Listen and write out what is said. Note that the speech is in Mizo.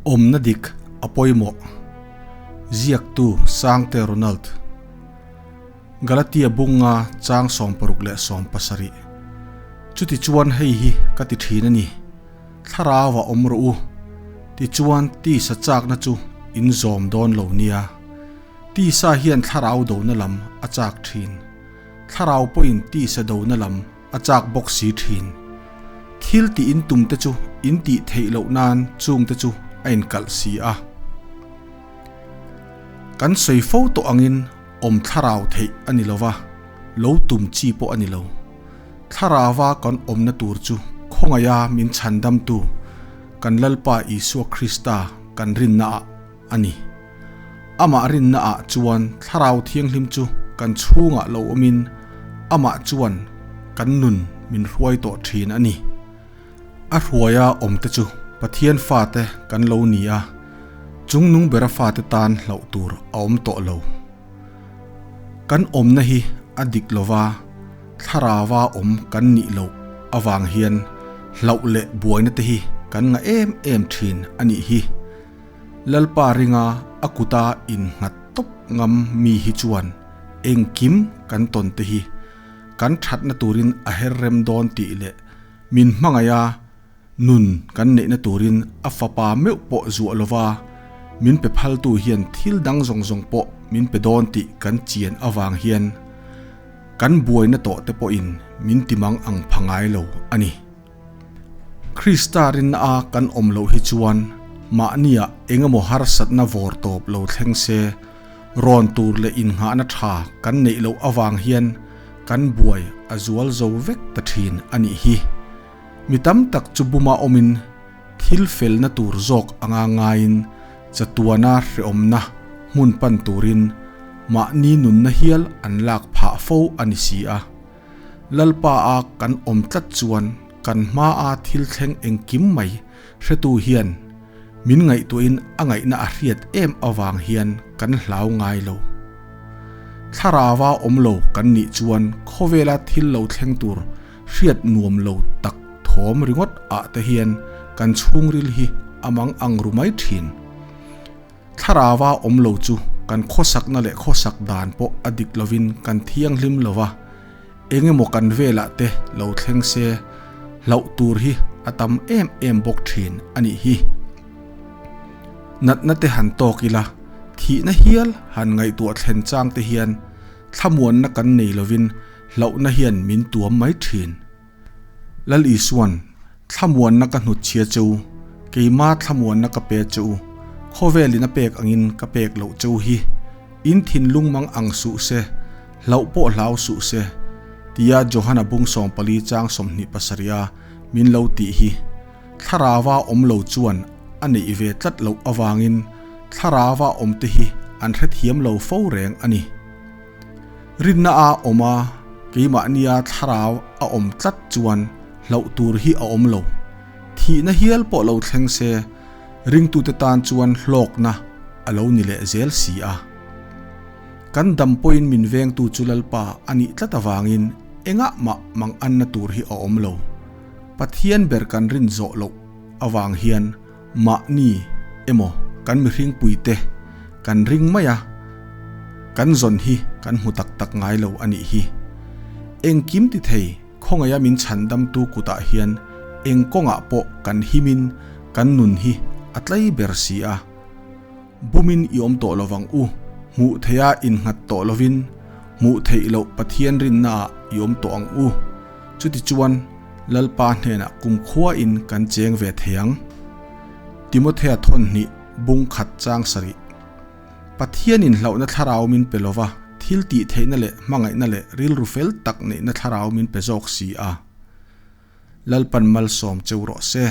Awmna dik a pawimawh. Ziaktu Sangte Ronald. Galatia bunga chang 67. Chutichuan hei hi ka ti thin a ni. Thlarau a awm rawh u. Tichuan tisa chakna chu in zawm dawn lo nia. Tisa hian thlarau dona lam a chak thin. Thlarau pawhin tisa dona lam a chak bawk si thin. Thil tih in tum te chu in tih theih loh nan chung te chu a inkalh si a. Kan sawi fo tawh angin awm thlarau theih a ni lova, lo tum chi pawh a ni lo. Thlarauva kan awmna tur chu khawngaiha min chhandamtu kan Lalpa Isua Krista kan rinna ah a ni. Amah rinna ah chuan Thlarau Thianghlim chu kan chhungah lo awmin amah chuan kan nun min hruai tawh thin a ni. A hruaia awmte chu Pathian fate kan lo ni a, chungnung bera fate tan hlauh tur a awm tawh lo. Kan awmna hi a dik lova, thlarauva awm kan nih loh avang hian hlauh leh buaina te hi kan ngah em em thin a nih hi. Lalpa ringa a kuta innghat tawp ngam mi hi chuan engkim kan tawn te hi kan thatna turin a her rem dawn tih leh min hmangaih a, Nun kan neihna turin a fapa meuh pawh zuah lova min pe phaltu hian thil dang zawng zawng pawh min pe dawn tih kan chian avang hian kan buaina tawh te pawhin min ti mang ang pha ngai lo a ni. Krista rinna a kan awm loh hi chuan mahnia engemaw harsatna vawr tawp lo thleng se rawn tur leh innghahna tha kan neih loh avang hian kan buai a zual zo vek ta thin a nih hi. Mi tam tak chu buma awmin thil felna tur zawk anga ngaiin chatuana hrehawmna hmun pan turin mahni nunna hial an lak phah fo a ni si a. Lalpa a kan awm tlat chuan kan hmaa thil thleng engkim mai hretu hian min ngaihtuahin a ngaihna a hriat em avang hian kan hlau ngai lo. Thlarauva awm lo kan nih chuan khawvela thil lo thleng tur Hriat nuam lo tak thawm ringawt ah te hian kan chhungril hi a mang ang ru mai thin. Thlarauva awm lo chu kan khawsakna leh khawsak dan pawh a dik lovin kan thianghlim lo va, eng emaw kan velah te lo thleng se hlauh tur hi a tam em em bawk thin a nih hi. Natna te han tawk ila, thihna hial han ngaihtuah thlen chang te hian thlamuanna kan nei lovin Hlauhna hian min tuam mai thin. Lal Isuan, Thlamuanna ka hnutchhia che u, keima thlamuanna ka pe che u, khawvelin a pek angin ka pek loh che u hi, in thinlung mang ang suh se, hlauh pawh hlau suh se, tia Johana bung 14 chang 27 a min lo tih hi, thlarauva awm lo chuan a neih ve tlat loh avangin thlarauva awmte hi an hrethiam lo fo reng a ni. Rinna a awm a, keimahnia thlarau a awm tlat chuan hlauh tur hi a awm lo. Thihna hial pawh lo thleng se, ringtute tan chuan hlawkna a lo ni leh zel si a. Kan dam pawhin min vengtu chu Lalpa a nih tlat avangin engah mah manganna tur hi a awm lo. Pathian ber kan rin zawh loh avang hian Mahni emaw kan mihringpuite kan ring mai a, kan zawn hi kan hmu tak tak ngai lo a nih hi. Engkim ti thei khawngaia min chhandamtu kutah hian eng kawngah pawh kan himin kan nun hi a tlai ber si a. Bumin i awm tawh lovang u, hmuh theiha innghat tawh lovin hmuh theih loh Pathian rinnaah i awm tawh ang u. Chutichuan, Lalpa hnenah kumkhuain kan cheng ve thei ang. Timothea thawn hnih bung khat chang sarih. Pathianin hlauhna thlarau min pe lova, thil tih theihna leh hmangaihna leh rilru fel tak neihna thlarau min pe zawk si a. Lalpan malsawm cheu rawh se.